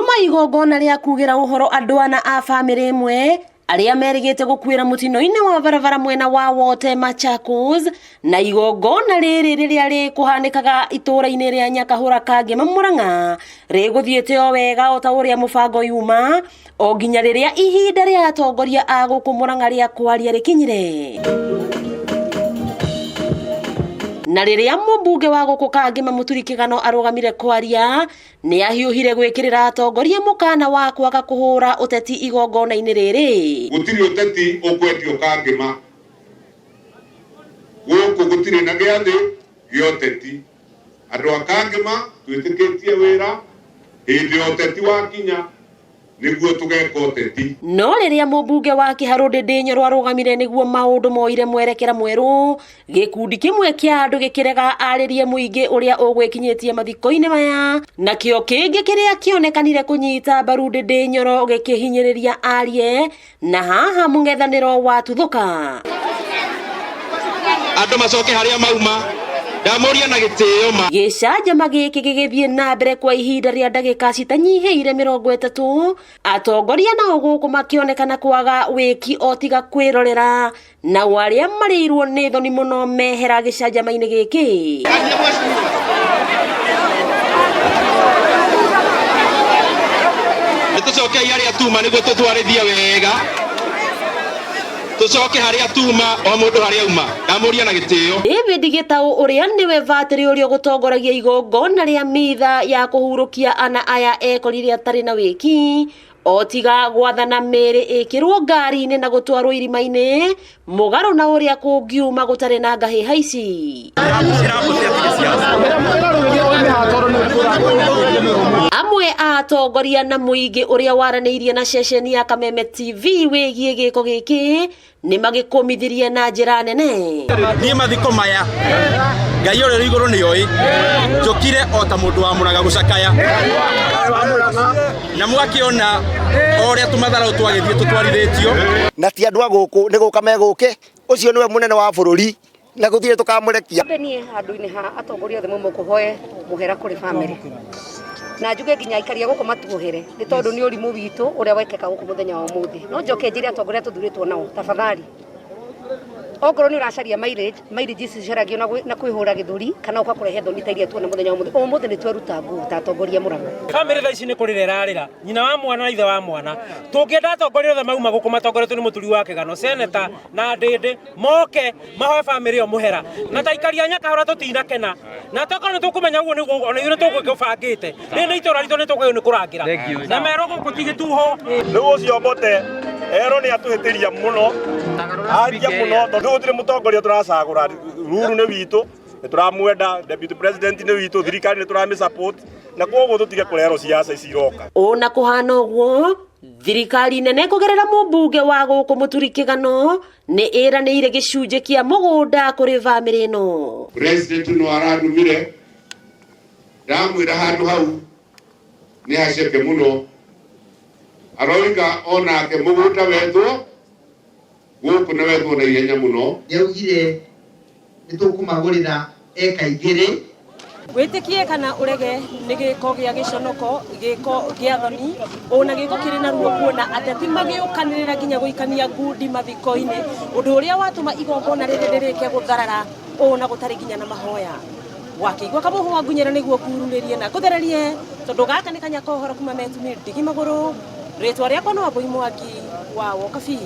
Riuma igongona rĩa kugĩra ũhoro andũ ana a bamĩrĩ ĩmwe arĩa merĩgĩte gũkuĩra mũtino-inĩ wa barabara mwena wa Wote Machakos, na igongona rĩrĩ rĩrĩa rĩkũhanĩkaga itũũra-inĩ rĩa Nyakahũra Kangema Murang'a rĩgũthiĩte o wega o ta ũrĩa mũbango yuma o nginya rĩrĩa ihinda rĩa atongoria a gũkũ Murang'a rĩa kwaria rĩkinyire. Na rĩrĩa mũmbunge wa gũkũ Kangema Mũturi Kĩgano arũgamire kwaria, nĩ ahiũhire gwĩkĩrĩra atongoria mũkana wa kwaga kũhũra ũteti igongona-inĩ rĩrĩ. Gũtirĩ ũteti ũkwendio Kangema gũkũ, gũtirĩ na gĩathĩ gĩa ũteti. Andũ a Kangema twĩtĩkĩtie wĩra, hĩndĩ ya ũteti wakinya nĩguo tũgeka ũteti. No rĩrĩa mũmbunge wa Kĩharũ Ndĩndĩ Nyoro arũgamire nĩguo maũndũ moire mwerekera mwerũ, gĩkundi kĩmwe kĩa andũ gĩkĩrega arĩrie mũingĩ ũrĩa ũgwĩkinyĩtie mathiko-inĩ maya, nakĩo kĩngĩ kĩrĩa kĩonekanire kũnyita mbaru Ndĩndĩ Nyoro gĩkĩhinyĩrĩria arie, na haha mũng'ethanĩro watuthũka. Andũ macoke harĩa mauma, ndamũria na gĩtĩo ma. Gĩcanjama gĩkĩ gĩgĩthiĩ na mbere kwa ihinda rĩa ndagĩka citanyihĩire 30, atongoria nao gũkũ makĩonekana kwaga wĩki o tiga kwĩrorera, nao arĩa marĩirwo nĩ thoni mũno mehera gĩcanjama-inĩ gĩkĩ. Nĩtũcokei harĩa tuma nĩguo tũtwarithie wega, tũcoke harĩa tuma, o mũndũ harĩa auma, ndamũria na gĩtĩo. David Gĩtaũ ũrĩa nĩwe batĩrĩ ũrĩa ũgũtongoragia igongona rĩa mitha ya kũhurũkia ana aya ekorire atarĩ na wĩki o tiga gwathana mĩĩrĩ ĩkĩrwo ngari-inĩ na gũtwarwo irima-inĩ mũgarũ na ũrĩa kũngiuma gũtarĩ na ngahĩha ici. Amwe a atongoria na mũingĩ ũrĩa waranĩirie na ceceni ya Kameme TV wĩgiĩ gĩko gĩkĩ nĩ magĩkũmithirie na njĩra nene. Niĩ mathiko maya Ngai ũrĩa ũrĩ igũrũ nĩ oĩ, njũkire o ta mũndũ wa Mũrang'a gũcakaya, na mwakĩona o ũrĩa tũmatharau twagĩthiĩ tũtwarithĩtio. Na ti andũ a gũkũ nĩ gũka megũke, ũcio nĩwe mũnene wa bũrũri na gũtirĩ tũkamũrekia. Mbe niĩ handũ-inĩ ha atongoria othe mauma kũhoe mũhera kũrĩ bamĩrĩ, na njuge nginya aikari a gũkũ matuohere nĩ tondũ nĩ ũrimũ witũ ũrĩa wekĩka gũkũ mũthenya wa ũmũthĩ. No njoke njĩre atongoria tũthurĩtwo nao, tafadhali, okorwo nĩ ũracaria mileage, mileage ici cicaragio na kwĩhũra gĩthũri kana ũka kũrehe thoni ta iria tuona mũthenya wa ũmũthĩ. Ũmũthĩ nĩ tweruta nguo ta atongoria Mũrang'a. Bamĩrĩ thaa ici nĩ kũrĩra ĩrarĩra, nyina wa mwana na ithe wa mwana. Tũngĩenda atongoria othe mauma gũkũ matongoretio nĩ Mũturi wa Kĩgano, seneta na Ndĩndĩ, moke mahoe bamĩrĩ ĩyo mũhera. Na ta aikari a Nyakahũra tũtinakena, na tokorwo nĩ tũkũmenya ũguo nĩguo ona ithuĩ nĩ tũgũgĩbangĩte. Rĩrĩ nĩ itũra ritũ nĩ tũkũgĩrĩirwo nĩ kũrangĩra. Na merwo gũkũ ti gĩtuho. Rĩu ũcio Mbote erwo nĩ atũhĩtĩria mũno, ahĩtia mũno tondũ gũtirĩ mũtongoria tũracagũra. Ruru nĩ witũ, nĩ tũramwenda, deputy president nĩ witũ, thirikari nĩ tũramĩ support, na koguo tũtige kũrerwo ciaca ici iroka. Ona kũhana ũguo, thirikari nene kũgerera mũmbunge wa gũkũ Mũturi Kĩgano nĩ ĩranĩire gĩcunjĩ kĩa mũgũnda kũrĩ bamĩrĩ ĩno. President no arandumire ndamwĩra handũ hau nĩ haceke mũno, aroiga onake mũgũnda wethwo gũkũ na wethwo na ihenya mũno. Nĩaugire nĩtũkũmagũrĩra eka igĩrĩ. Wĩtĩkie kana ũrege nĩ gĩko gĩa gĩconoko, gĩko gĩa thoni, ona gĩko kĩrĩ na ruo kuona ateti magĩũkanĩrĩra nginya gũikania ngundi mathiko-inĩ, ũndũ ũrĩa watũma igongona rĩrĩ rĩrĩke gũtharara ona gũtarĩ nginya na mahoya. Wakĩigua kamũhũ wa ngunyĩra nĩguo ngururĩrie na ngũthererie, tondũ gaka nĩ kanya ka ũhoro kuma Metumi ndigi magũrũ. Rĩtwa rĩakwa no Wambui Mwangi wa Wokabi.